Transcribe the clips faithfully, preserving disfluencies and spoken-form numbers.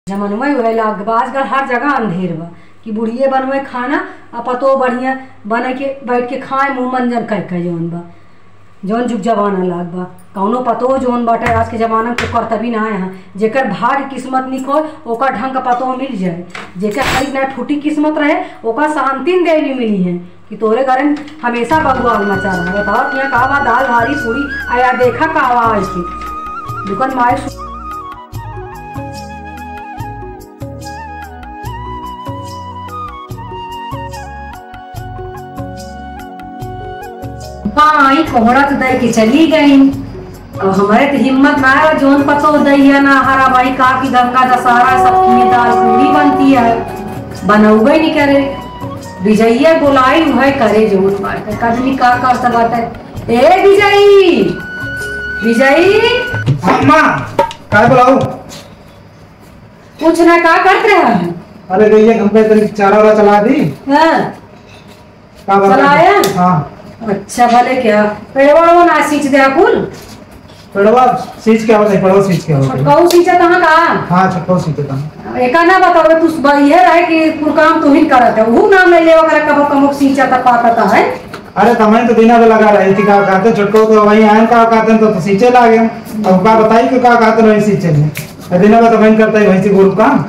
जमनवे उहे लाग बा, आजकल हर जगह अंधेर बा कि बुढ़िए बनवे खाना, आ पतोह बढ़िया बने के बैठ के खाए, मुँह मंजन कह कह जौन बा, जौन जुग जमाना लाग बा। कौनो पतोह जौन बाटे आज के जमाना में, तो करतबी ना है। जेकर भाग किस्मत निक होय, ओकर ढंग का पतोह मिल जाए। जेकर कहीं ना फूटी किस्मत रहे, ओकर शांतिन देवी मिली है कि तोरे घरे में हमेशा बवाल मचा रहा। बताओ, यहाँ का बा दाल भारी पूरी, आ या देखा का बा ऐसे दुकान में आए सु- पाई कोहरा तो दे के चली गई। अब हमारे तो हिम्मत ना है, जौन पतोह दैया ना हरा भाई का की गंगा दशहरा सब किए दाल पूरी बनती है, बनौबे नहीं करे। विजयिया बोलाई उहे करे जौन बाटे, कदमी का कर सकत है। ए विजयी, विजयी। अम्मा, काय बोलाऊ? कुछ ना, का करत रहा है? अरे गइया, हम पे तनी चारा वारा चला दी। हाँ। का बात है? चलाया? हाँ। अच्छा, भले क्या? पेड़वा वेड़वा ना सींच दे कुल? पेड़वा सींच के आवत है, पेड़वा सींच के आवत है। छोटकाऊ सींचा कहाँ का? हाँ, छोटकाऊ सींचा कहाँ? एका ना बतावे, तू ब-, ये रहे कि कुल काम तू ही करत है। ऊ नाम ले लेवा करे, कबो कमो सींचा त पाता त है। अरे, तमैन तो दिना में लगा रही थी, का कहते, छोटकाऊ तो वहीं आए, का कहते, तो, तो सींचे लागे। अब का बताई कि का कहते, वहीं सींचे में। दिना में तो वहीं करता है, वहीं से गुरु काम।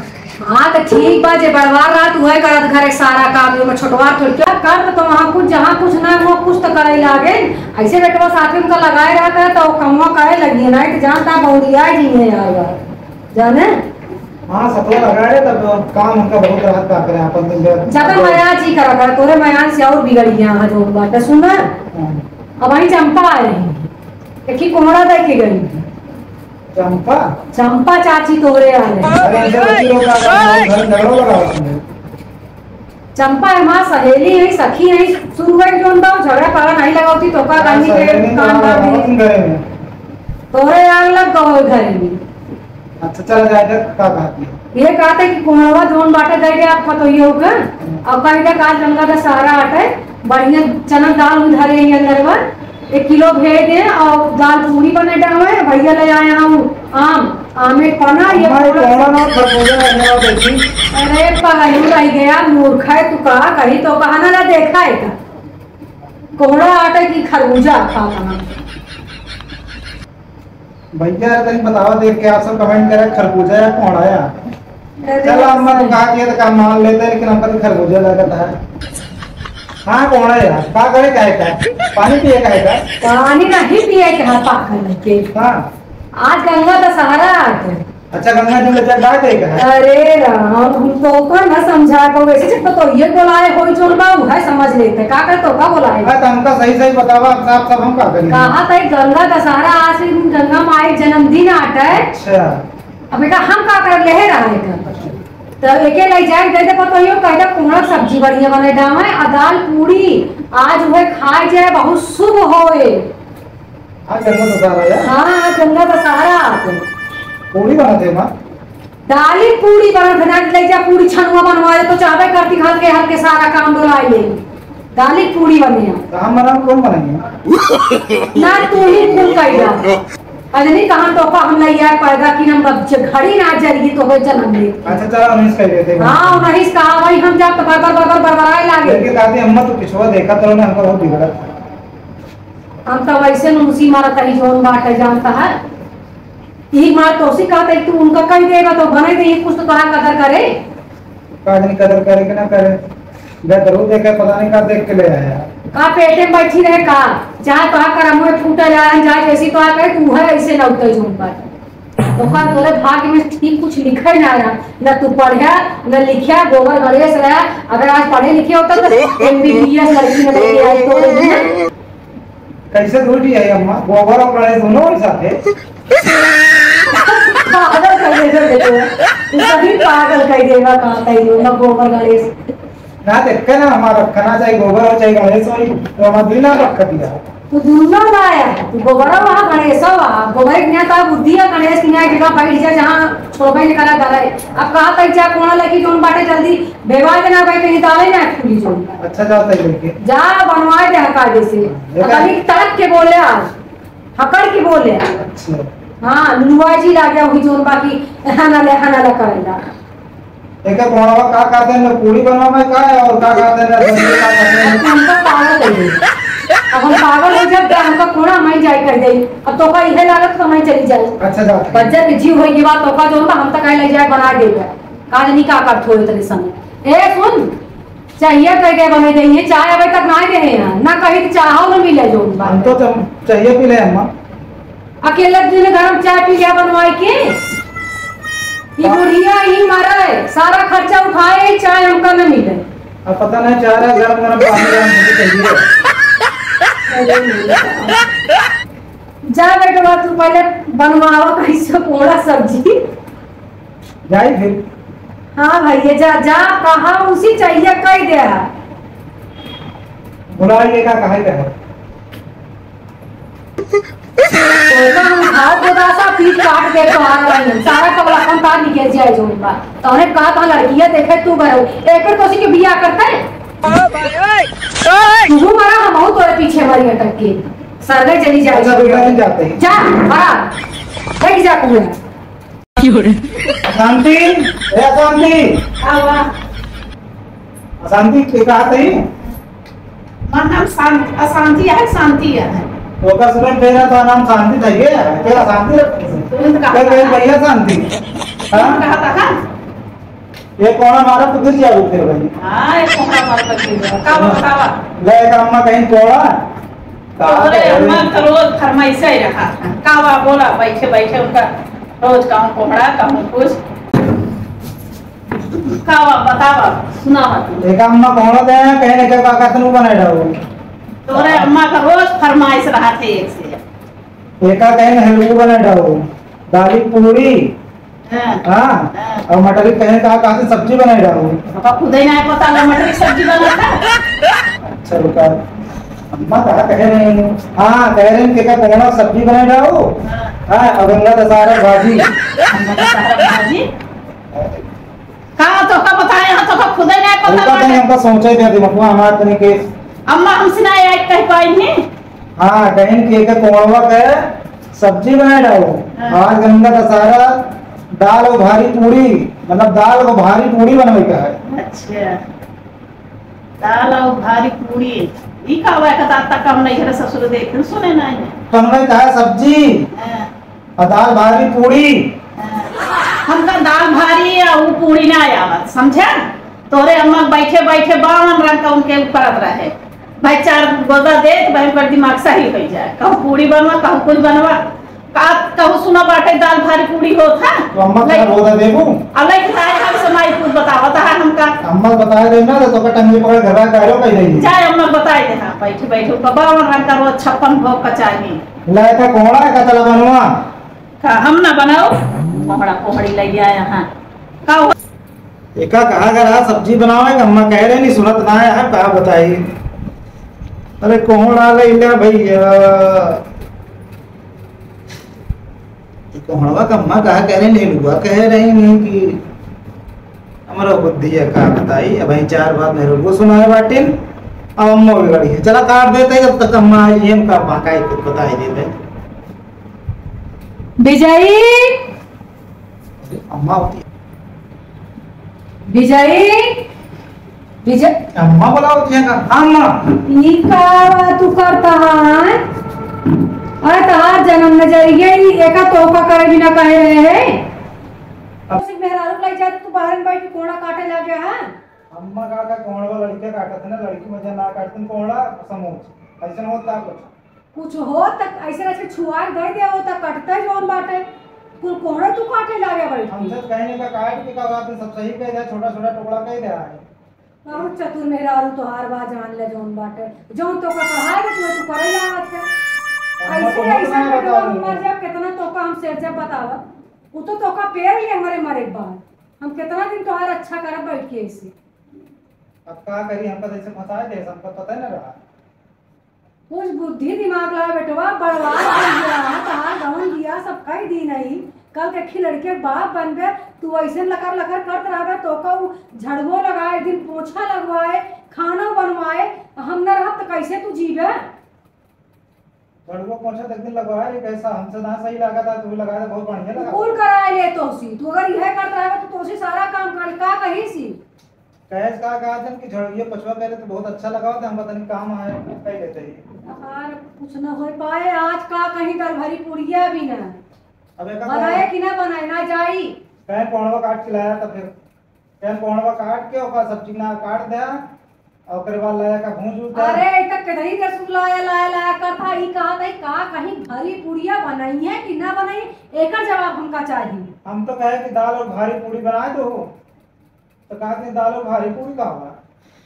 हाँ, तो ठीक बा, जे बड़वार रहत उहे करत घरे सारा काम, ओमे छोटवार थोड़ी क्या करत, तो वहाँ कुछ, जहाँ कुछ ना, वहाँ कुछ तो करे लागे। ऐसे बेटवा साथे उनका लगाए रहता है, तो कमवा करे लगी है, नहीं तो जानता बहुरिया जी है यार, जाने? हाँ, सतवा लगाए, तब काम उनका बहुत रहत का करे, अपन दिन भर ज्यादा मया जी करा कर, तोरे मया से और बिगड़ गया है जो बात है, सुन ना? हाँ। अब वहीं चंपा आ रही है, देखी कोहरा दे के गई। चंपा? चंपा चाची तोहरे आले। अरे, ऐसे बच्ची लोग का काम है, घर में झगड़ा लगा होता है। चंपा है माँ, सहेली है, सखी है, शुरू है जोन बा, झगड़ा पाला नहीं लगावती, तो का हाँ, करनी के सहेली तो काम लगा बात होती नहीं। घरे में। तोहरे आग लग गो हो घरे में। अच्छा, चला जाए, देख, का बात नहीं। ये कहते कि कुहड़वा जोन बाटे दे दे आप पतोहियो के, हम्म। अब कहीं तक आज गंगा दशहरा आटे, बढ़िया चना दाल उधरे ही अंदर बा, एक किलो भेज दे और दाल पूरी बने डावे। भैया ले आए हैं आम, आम एक पना, ये अम्मा, ये पूरा कौन ना खरबूजा रहने वाला देखी? अरे पगलू रह गया, मूर्ख है तू, कहा कहीं तो कहा ना, ना देखा है का? कोहड़ा आटे की खरबूजा खा कहा? भैया, तनी बतावा देख के आप सब comment करे, खरबूजा या कोहड़ा या? अरे चल, अम्मा, तू सही। कहा कि ये तो काम मान लेते हैं, लेकिन हमका तो खरबूजा लगता है। हाँ, कोहड़ा या? का करे का है का? पानी पिए का है का? पानी नहीं पिए के है पागल के। हाँ। आज गंगा दशहरा आटे। अच्छा, गंगा जी में जल डाल दे का है? अरे राम, हम तो ओकर ना समझा पाओ, वैसे जब तो ये बोलाए होई जोन बा, उहे समझ लेते। का कर तो का बोलाए? हाँ, तो हमका सही सही बतावा, आप साफ साफ हम का करी? कहा था गंगा दशहरा, आज गंगा माई जन्मदिन आटे। अच्छा। अब बेटा हम का कर लेहे रहा है का? तो एके ले जाए दे दे पतोहियो, कह दे कुमड़ा सब्जी बढ़िया बने डावे, आ दाल पूरी आज उहे खाए जाए, बहुत शुभ होए। आज गंगा दशहरा है? हाँ, आज गंगा दशहरा आटे। पूरी बनाते हैं माँ? दाली पूरी बनत है, ना ले जा पूरी छनुआ बनवा दे, तो चाहबे करती हल्के हल्के सारा काम डोलाई ले। दाली पूरी बने हैं। तो हम बनाओ, कौन बनाएंगे? ना तू ही कुल कह जा। अजनी कहाँ तो का हम ले यार पैदा की हम बच्चे घड़ी ना जरिए तो हो जन्म ले। अच्छा, चलो, हम इसका लेते हैं। हाँ, नहीं इसका भाई हम जाब तो बरबर बरबर बरबराए लागे। लेकिन कहते हैं, हम तो पिछुआ देखा तो ना, हमको बहुत बिगड़ा था। हम तो वैसे नुसी मारा तरी जोन बाटे जानता है। ई मार तोसी कहत है, तू उनका कह देगा तो बने दे, ये कुछ तो तोहार कदर करे। का जानी कदर करे कि ना करे। गदरू देखे, पता नहीं का देख के ले आया। का पेटे में बैठी रहे का? चाहे तोहार करम में फूटे जाए, चाहे जैसी तोहार करे, तू है ऐसे लौटे जोन बाटे। तो का तोरे भाग्य में ठीक कुछ लिखे ना रहा, न तू पढ़ा, न लिखा, गोबर गणेश रहा। अगर आज पढ़े लिखे होता तो एमबीबीएस लड़की न लेके आई तो दुनिया। कैसे झूठी है अम्मा? गोबर और गणेश दोनों एक साथ है। पागल कर दे जो बेटो। तू सही पागल कर देगा, कहा था ये ना गोबर गणेश। ना देख के ना हमारा रखना चाहिए, गोबर और चाहिए गणेश और तो हमारा बिना रख दिया। तू दोनों लाया, तू गोबर वहाँ गणेश वहाँ, गोबर के यहाँ तो बुद्धि है, गणेश के यहाँ जगह बैठ जा जहाँ छोड़बे नहीं करा करे। अब कहा तक जा कोना लगी जोन बाटे जल्दी बेवाल के ना भाई कहीं डाले ना खुली जोन। अच्छा जाता है लेके। जा बनवाए दे हकायदे से। ये अब का- अभी तड़क के बोले आज। हकड़ के बोले। अच्छा। हाँ, लुलुआ जी लागे हुई जोन बाकी एहन आले, एहन आले करेला। एके कोहड़वा का कहते हैं, पूरी बनवा में का है और का कहते हैं, सब्जी का कहते हैं? हमका पागल कर दे। अब हम पागल हो जाए तो हमका कोहड़ा हम ही जाए कर दे। अब तोका इहे लागत तो हम ही चली जाए। अच्छा, जाओ। बज्जर के जीव होई के बाद तोका जोन बा हम तक ले जाए बना देबे। का जानी का करत हो इतने समय। ए सुन, चाहिए कह के बने देइए, चाय अबे तक ना देहे हैं, ना कहीं तो चाहो ना मिले जोन बा। हम तो चम-, चाहिए पी ले अम्मा। अकेले दिन गरम चाय पी लिया बनवाई के। ई बुढ़िया ही मरे, सारा खर्चा उठाए, चाय हमका न मिले। अब पता नहीं चाह रहा गरम गरम पानी गरम होके चाहिए। जा बेटवा, तू पहले बनवावा कैसे कोहड़ा सब्जी। जाई फिर। हाँ भैया, जा, जा, कहा उसी चाहिए, कह दे। बुलाइए का कहे के है? तोका हम घाव गोदासा पीट काट दे तो आ रही हूँ। सारा कबलापन तार निकल जाए जो बा। तौने कहा था लड़कियाँ देखे तू गए। एक तो उसी के बिया करते हैं। तू मरा हम बहुत तोरे पीछे मरी अटक के। सरगे चली जाए। अच्छा, बेटा, नहीं जाते। जा, मरा। बैठ जा कुएं। शांति, ए शांति। आवा। अशांति के का तई? मन हम शांति, अशांति है, शांति है। तो का सुबह तेरा तो नाम शांति था ये, तेरा शांति है। तुरंत कहा तेरे था। भैया शांति। हाँ? कहा था, हाँ? ये कोहड़ा मारा तो गिर जाओ फिर भाई। हाँ, ये कोहड़ा मारा तो गिर जाओ। का बतावा? ले, एक अम्मा कहीं कोहड़ा? का तोरे करे? अम्मा का रोज फरमाइश ही रहा था। का बा बोला, बैठे बैठे उनका रोज कहूँ कोहड़ा, कहूँ कुछ। का बा, बतावा, सुनावा तू। एक अम्मा कोहड़ा दे, कहीं ना कहीं का कतनू बना डालो। तोरे अम्मा का रोज फरमाइश रहा थे एक से। एका कहीं हलवो बना डालो, दाली पूरी। हाँ। हाँ, हाँ। और मटर की कहीं का, का से सब्जी बनाई डालो। ओका खुदे ना पता ला मटर की सब्जी बना था। अच्छा, रुका। अम्मा कहा कह रहे हैं? हाँ, कह रहे हैं कि का कोहड़ा सब्जी बनाई डालो। हाँ। हाँ, और गंगा दशहरा भाजी। गंगा दशहरा भाजी? का तो का बताए, हाँ, तो का खुदे ना पता रुका, बाटे। तनी हमका सोचे दे, दिमाग में हमारे तनी के। अम्मा हमसे ना आए कह पाई नहीं। हाँ, कहीं कि एक कोहड़वा के सब्जी बनाए डालो। हाँ। आज गंगा दशहरा दाल और भारी पूरी, मतलब दाल और भारी पूरी बनवे का है। अच्छा, दाल और भारी पूरी, ई का हुआ? एक दांत तक हम नहीं है ससुर देखे सुने नहीं है। बनवे का है सब्जी। हाँ। और दाल भारी पूरी। हाँ। हमका दाल भारी या वो पूरी ना आवत, समझा? तोरे अम्मा बैठे बैठे बावन रंग का उनके ऊपर रहे। भाई चार गोदा दे तो बहन पर दिमाग सही हो जाए। कहूँ पूरी बनवा, कहूँ कुछ बनवा, का कहूँ सुना बाटे दाल भारी पूरी होत है। तो अम्मा का गोदा देबू? अलग लाए हम समाई कुछ बतावत है हमका। अम्मा बताए दे ना तो तोका टंगली पकड़ घर का कह रहे हो कह देंगे। चाहे अम्मा बताए दे, हाँ, बैठे बैठे उनका बावन रंग का रोज छप्पन भोग का चाहिए। लाए था कोहड़ा का तला बनवा। का हम ना बनाओ? कोहड़ा कोहड़ी लइ आया हाँ। का हो? एका कहा करा सब्जी बनावे का अम्मा कह रहे नहीं सुनत ना है, का बताई? अरे कोहड़ा लइ ले भैया। ये कोहड़वा का अम्मा कहा कह रहे नहीं, लुआ कह रही नहीं कि हमरा बुद्धि है का बताई। अब यही चार बात मेरे को सुनाए बाटिन, अब अम्मा बिगड़ी है। चला काट देते हैं, जब तक अम्मा आई है, उनका बाकाई कुछ बताई देते हैं। विजयी! अरे, अम्मा होती है। विजयी! विजय! अम्मा बोला होती है का? हाँ, अम्मा। ई का तू करता है? अरे, तहार जन्म नजरिया ई एका तोहका करे बिना कहे रहे है? अब सिर्फ मेहरारू लाई जात, तू बाहर में बैठ के कोहड़ा काटे लाग गया है? अम्मा का, का कोहड़ा लड़के काटत है ना, लड़की मजा ना काटत है, कोहड़ा समोच। ऐसा ना होता कुछ। कुछ हो तक ऐसे रच के छुआ के दे दे हो तक कटते जौन बाटे। कुल कोहड़ा तू काटे लागे बैठ के। हमसे कहने का काट के का बात है, सब सही कह दे, छोटा छोटा टुकड़ा कह दे आए। बहुत चतुर मेहरारू तोहार बा, जान ले जौन बाटे। जौन तोका पढ़ाए के तू, तू करे लागत है। अम्मा ऐसे, तो ऐसे ना बेटवा बताऊं। हम मर जाब, कितना तोका हम सिरजब बतावा। उ तो तोका पेर ले हमरे मरे के बाद। हम कितना दिन तोहार अच्छा करब बैठ के ऐसे। अब का करी, हमका जैसे फंसाए दे, हमका पता ही ना रहा। कुछ बुद्धि दिमाग लगा बेटवा, बड़वा भैया, तहार गवन बिया सब कह दी नहीं। कल के खिलड़ के बाप बनबे, तू ऐसे लकर लकर करत रहबे, तोका उ झड़ुओ लगाए, एक दिन पोछा लगवाए, खाना बनवाए, हम न रहब त कैसे तू जीबे? झड़ुआ पोछा तो एक दिन लगवाए रही, कैसा हमसे ना सही लगा था, तू लगा दे, बहुत बढ़िया लगा। कुल कराए ले तोसी, तू अगर यह करत रहे तो तोसी सारा काम कर, का कही सी? कहे का कहा था कि झड़ुआ पोछा करे तो बहुत अच्छा लगा था, हम पता नहीं काम आए, कह लेते ही। यार, कुछ ना हो पाए, आज का कहीं दाल भरी पुड़िया भी ना। अब एक बनाए कि ना बनाए, ना जाई। कहे कोहड़वा काट के लाया था फिर। कहे कोहड़वा काट के ओकर सब्जी ना काट दे, और ओकरे बाद लाया का भूंज उठ दे। अरे, ई त केतनी देर से लाया, लाया, लाया करत हा, ई कहत है का कहीं भरी पुड़िया बनाई है कि ना बनाई, एकर जवाब हमका चाही। हम तो कहे कि दाल और भारी पूड़ी बनाए दो, तो कहत है दाल और भारी पूड़ी का हुआ?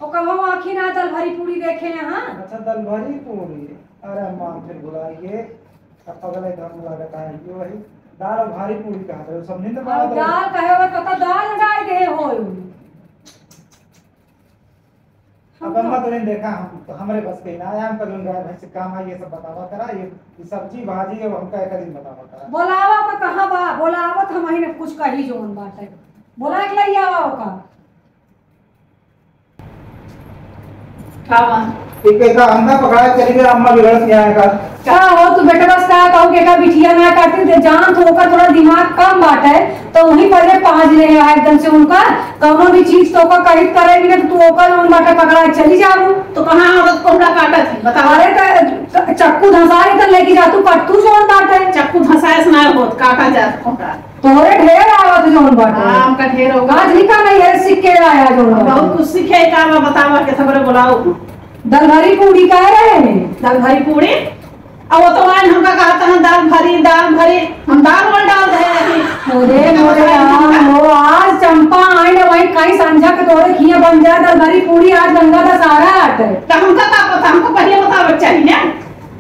ओकर हम आँखी ना दाल भरी पूड़ी देखे हैं, हाँ। अच्छा, दाल भरी पूड़ी, अरे माँ फिर भुलाइए, अब पगले धर्म लागत है, ये वही दाल और भारी पूड़ी कहत है, समझे न और बात है? दाल कहे हुए, कता दाल डाल दे हो। अब अम्मा तोरे देखा, हम तो हमरे बस के ना आया, हमका जौन गाय भैंस के काम आई, ये सब बतावा करा, ये, ये सब्जी भाजी, ये हमका एक दिन बतावा करा। बोलावा का कहाँ बा? बोलावत हम ही ने कुछ कही जौन बाटे। बोला के लई आवा ओका। का बा? एक बेटा हमका पकड़ा के चली गई, अम्मा बिगड़त नहीं आएगा। का हो तू बेटा, बस का कहू के का बिटिया ना करती, ते जान तो ओकर थोड़ा दिमाग कम बाटे, तो वहीं पहले पहुँच ले है एकदम से उनका, कौनो भी चीज तो ओकर कहित करे भी ना, तो तू ओकर जौन बाटे पकड़ा के चली जाबू। तो कहाँ औरत कोहड़ा काटत है, बताओ। अरे त, त चक्कू धंसारी त लेके जा, तू कटतू जौन बाटे। चक्कू धंसाए से ना होत, काटा जात कोहड़ा। तोहरे ढेर आवत जौन बाटे। हाँ, हमका ढेर हो गया। आज ही का नहीं है, सीख के आया जौन हम बाटे। बहुत कुछ सीखे, का बा बतावा, के सबरे बोलाओ। दलभरी पूड़ी कह रहे हैं। दलभरी पूड़ी? अब वो तो आज हमका कहत हैं, "दाल भरी, दाल भरी।" हम दाल वाल डाल दे रही। अरे मोरे राम हो, आज चंपा आई ना, वही कहीं संझा के तोरे खिया बन जाए दलभरी पूड़ी, आज गंगा दशहरा आटे। तो हमका का पता, हमको पहले बतावे के चाहिए ना।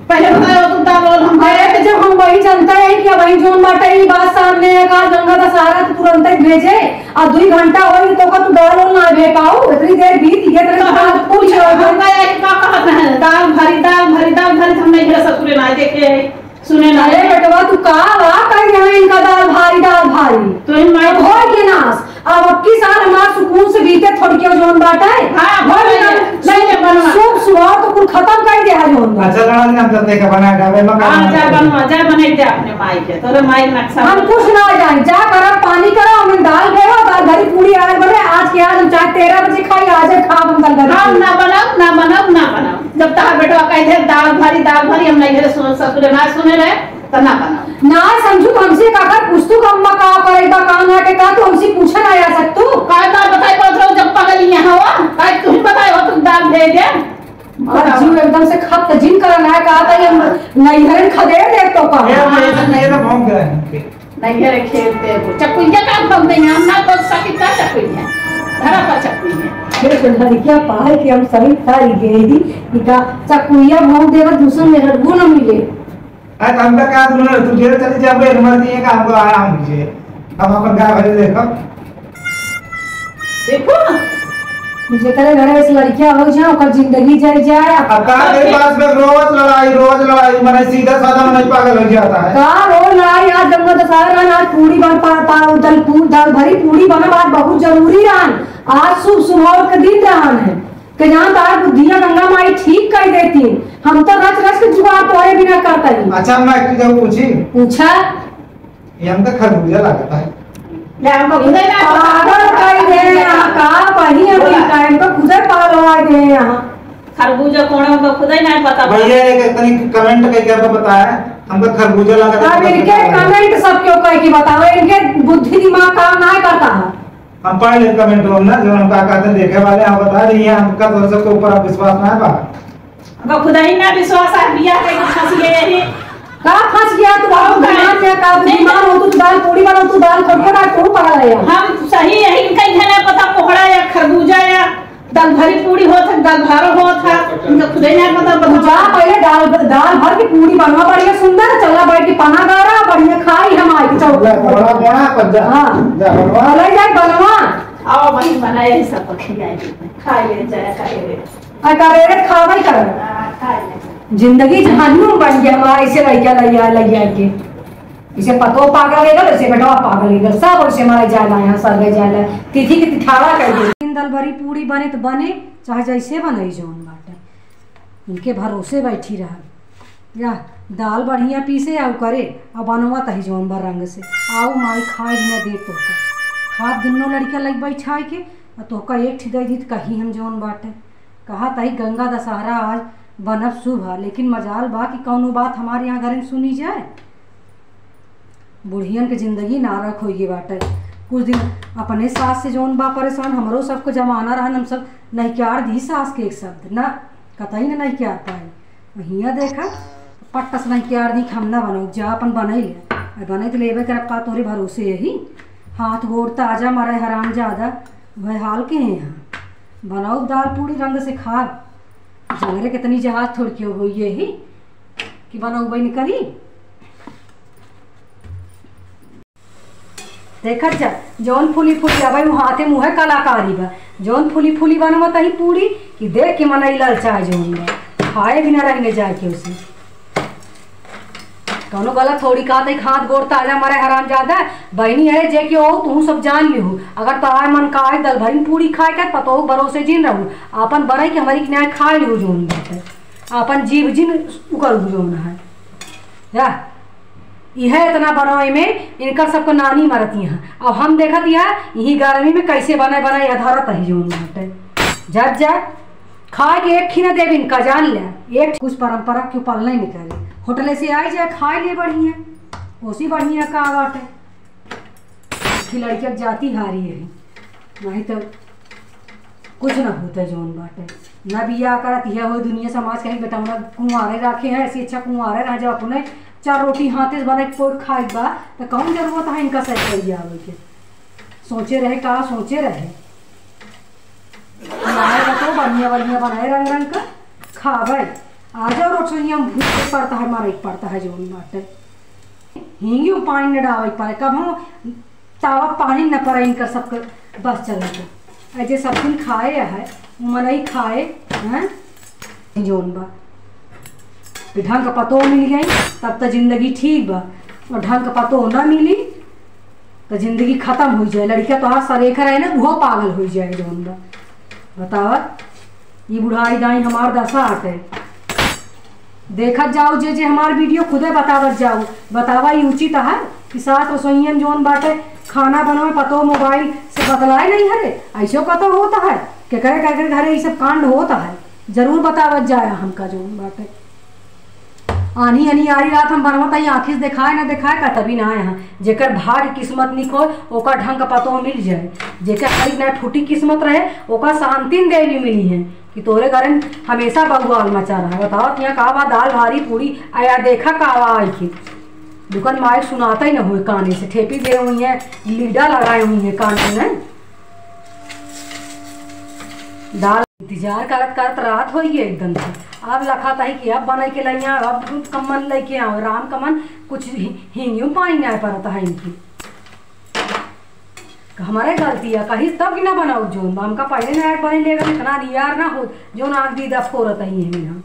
पहले बताओ तो दाल वाल हम अरे तो जब हम वही जनता है कि वही जौन बाटे, ई बात सामने है, काल गंगा दशहरा तो तुरंत ही भेजे, आ दुई घंटा होई तो का तू दाल वाल ना भे पाऊ? इतनी देर बीत गई, इतने तो दाल हम पूछ रहे हो। हम का यही का कहत हैं, दाल भरी, दाल भरी, दाल भरी, हम नहीं भेज ससुरे ना देखे, सुने ना। अरे बेटवा, तू का वा कह रहे हैं इनका दाल भारी, दाल भारी? तो इन माई अब होई के नाश। अब अबकी साल हमार सुकून से बीते थोड़ी क्यों जौन बाटे? हाँ, हो भैया, गया। ठीक है, बनवा। शुभ सुभाव तो कुल खतम कर दे है जौन बाटे। अच्छा, लड़ा दिन हम तो देखा बना डाले, मकान हाँ, बना जा डाले। बनवा, जा बनाई दे अपने माई के, तोरे माई नक्शा हम बना। कुछ ना जाए, जा करा, पानी करा, हम दाल भेवा, दाल भरी पूड़ी आज बने, आज के आज हम चाहे तेरह बजे खाई, आज खाब हम दाल भरी हम पूड़ी। ना बनाओ, ना बनाओ, ना बनाओ। जब तहार बेटवा कह दे, "दाल भरी, दाल भरी," हम नहीं घरे सुन, ससुरे ना सुने रहे, तो ना बनाओ। ना समझू तो हमसे का कर, पूछ तू, अम्मा का करे बा, काम है के का, तू हमसे पूछे ना आ सकतू? काय बात बताई, बात रहो, जब पगल यहाँ हो, काय तू ही बताए हो, तुम दाल भेज दे। आज जीव एकदम से खत्म जिन करन है, कहा था ये हम नैहरन खदेड़ दे तो का। ये, ये, ये तो भौंक रहे हैं। नैहर खेलते हैं वो। चकुइया का भौंक देंगे, हम ना तो सकी का चकुइया। धरा पर चकुइया। ये तो लड़किया पाए कि हम सही था ही गए ही, इका चकुइया भौंक देगा, दूसरे में रडबो न मिले। अरे, तो हमका का, तुमने, तू जेल चली जा, हमको मर्जी है का, हमको आराम दीजिए, हम अपन गाय भैंस देखब। देखो ना, जेकरे घरे से लड़किया हो जाए, ओकर जिंदगी जल जाए। अब का, मेरे पास में रोज लड़ाई, रोज लड़ाई, मने सीधा साधा मने पागल हो जाता है। का रोज लड़ाई? आज गंगा दशहरा रहन, आज पूड़ी बन पा, पा, दल, पू-, दाल भरी पूड़ी बनब, आज बहुत जरूरी रहन, आज शुभ सुमुहूर्त के दिन रहन है। के जान तार बुद्धिया गंगा माई ठीक कर देती। हम तो रच रच के जुगाड़ तोरे बिना करता ही। अच्छा, मैं एक चीज और पूछी? पूछा। ये हमका खरबूजा लागत है। ले, हमको खुदे ना पागल कर दे यहाँ का, वही हम बोला। इनका, इनको खुदे पागल कर दे यहाँ। खरबूजा कौन है, हमको खुदे ना पता। भैया, एक तनी comment करके हमको बताया, हमको खरबूजा लागत है, अब इनके पता है। Comment सब क्यों कह के बताओ, इनके बुद्धि दिमाग काम ना करता है। हम पढ़ ले comment में ना, जो हम का कहते हैं, देखे वाले, हम बता रही हैं, हमका तो सबके ऊपर अब विश्वास ना है बा। हमका खुदा ही ना विश्वास है, बिया के फंस गए हैं। का फंस गया तू? बाबू और का बीमार है? क्या? का तू नहीं। बीमार हो, तू दाल पूड़ी बनाओ, तू दाल खा के ना, तू पकड़ ले। हम सही यही, इनका इधर ना पता, कोहड़ा या खरबूजा या दाल भरी पूड़ी होत है, दाल भारो होत है, इनका खुदा ही ना पता, तू बता। जा पहले दाल, दाल भर के पूड़ी बनवा, बढ़िया सुंदर, चला बैठ के पना गाड़ा, बढ़िया खाई हम आई, चल। ले, कोहड़ा, कोहड़ा, पर जा। हाँ। जा, बनवा। चला जाए बनवा। आओ, बहिन, बनाए ही सब खियाए, खाए, जाए, खाए रे। आ, का रे, खावे कर। हाँ, खाए ले। जिंदगी जहन्नुम बन गया हमारा, ऐसे लइका लइया, लइया के। इसे पतो पागल है गल, इसे बेटवा पागल है गल, सब इसे मारे जाला यहाँ, सब ले जाला। तिथि के तिठारा कर दे। तीन दाल भरी पूड़ी बने तो बने, चाहे जैसे बने, जौन बाटे। इनके भरोसे बैठी रहा। या दाल बढ़िया पीसे आउ करे, आ बनवा तही जौन बा रंग से। आउ माई खाए बिना दे तोहका। खाब दुन्नो लड़िका लग बैठाए के, आ तोहका एक ठी दे दी त कही हम जौन बाटे। कहा तही गंगा दशहरा आज बनब शुभ है, लेकिन मजाल बा कि कौनो बात हमारे यहाँ घरे में सुनी जाए। बुढ़ियन के जिंदगी नारक होइए बाटे। कुछ दिन अपने सास से जौन बा परेशान, हमरो सबके जमाना रहन, हम सब नहिकार दी सास के एक शब्द ना, कतई ना नहिकार पाई। हियाँ देखा, पट्टा से नहिकार दी कि हम ना बनऊ, जा अपन बनई ले। आ बनई त लेबे करब का तोरे भरोसे यही। हाथ गोड़ ताजा मरे हराम ज्यादा, वह हाल के हैं यहाँ। बनऊ दाल पूड़ी रंग से खाब। जंगरे कितनी जहाज थोड़की होई यही कि बनऊ बन करी। देखत जा, जौन फूली फूली आवे, उ हाथे मुँहे कलाकारी बा। जौन फूली फूली बनवत ही पूरी, कि देख के मनई ललचाए जौन बा। खाए बिना रहने जाए के उसे। कौनो गलत थोड़ी कहत ही, हाथ गोड़ ताजा मरे हराम ज्यादा। बहिनी, अरे जे के हो, तू सब जान लिहू। अगर तोहार मन का है दल भरिन पूरी खाए के, पतोह भरोसे जिन रहू। आपन बनई के हमरी किनारे खा लिहू जौन बाटे। आपन जीव जिन उकर जौन है। या, इहे इतना बनवे में इनकर सबको नानी मरती हैं। अब हम देखत या, यही गर्मी में कैसे बने बने या धरत है जौन बाटे। जब जा, खा के एक खिना देबिन का जान ले, एक कुछ परंपरा क्यों पालना ही निकाले। होटले से आई जाए, खाए ले बढ़िया, ओसी बढ़िया का बाटे। कि लड़किया के जाति हारी है, नहीं तो कुछ ना होता जौन बाटे। ना बियाह करत यह हो दुनिया समाज कहीं बेटौना कुंवारे रखे हैं, ऐसी अच्छा कुंवारे रह जाओ अपने चार रोटी हाथे से बना के पोर खाए बा, तो कौन जरूरत है इनका सही सही आवे के? सोचे रहे का सोचे रहे। बनाए बा तो बढ़िया बढ़िया बनाए रंग रंग का खावे। आ जाओ रसोइया में भूख पड़ता है, मारे पड़ता है जौन बाटे। हिंगियो पानी न डावे पड़े, कब हम तावा पानी न पड़े इनकर सबके बस चलत। ऐ जे सब दिन खाए है, मनई खाए, हैं? जौन बा। कि ढंग का पतोह मिल गई, तब त जिंदगी ठीक बा। और ढंग का पतोह ना मिली, त जिंदगी खत्म हो जाए। लड़का तोहार सरेखा रहे ना, उहो पागल हो जाए जौन बा। बतावा, ई बुढ़ाई दाई हमार दशा आटे। देखत जाओ जे, जे हमार वीडियो खुदे बतावत जाओ। बतावा, ई उचित है कि सास रसोइयन जौन बाटे खाना बनवे, पतोह मोबाइल से बतलाए नहीं हरे? ऐसो कतो होता है? केकरे केकरे घरे ई सब कांड होता है? जरूर बतावत जाए हमका जौन बाटे। आनी आनी आरी रात हम बनवत आई, आँखी से देखाए ना देखाए का तभी ना आए हैं। जेकर भाग किस्मत निक होए, ओकर ढंग का पतोह मिल जाए। जेकर हरी ना फूटी किस्मत रहे, ओकर शांतिन देवी मिली है कि तोरे घरे में हमेशा बवाल मचा रहा। बताओ, यहाँ का बा, दाल भारी पूरी आया, देखा का बा आई के। दुकान माइक सुनाता ही ना होए काने से, ठेपी दे हुई है, लीडा लगाए हुई है काने में। दाल इंतजार करत करत रात होई है एकदम से। अब लखात है कि अब बनाई के लइया, अब कमन लेके आओ, राम कमन कुछ ही-, हिंगियो पानी ना परत है इनकी। हमारे गलती है, कहीं तब कि ना बनाओ जोन, हमका पहले ना एक बार ले गए, इतना नियार ना हो, जोन आग दीदा फोरत है ये हम।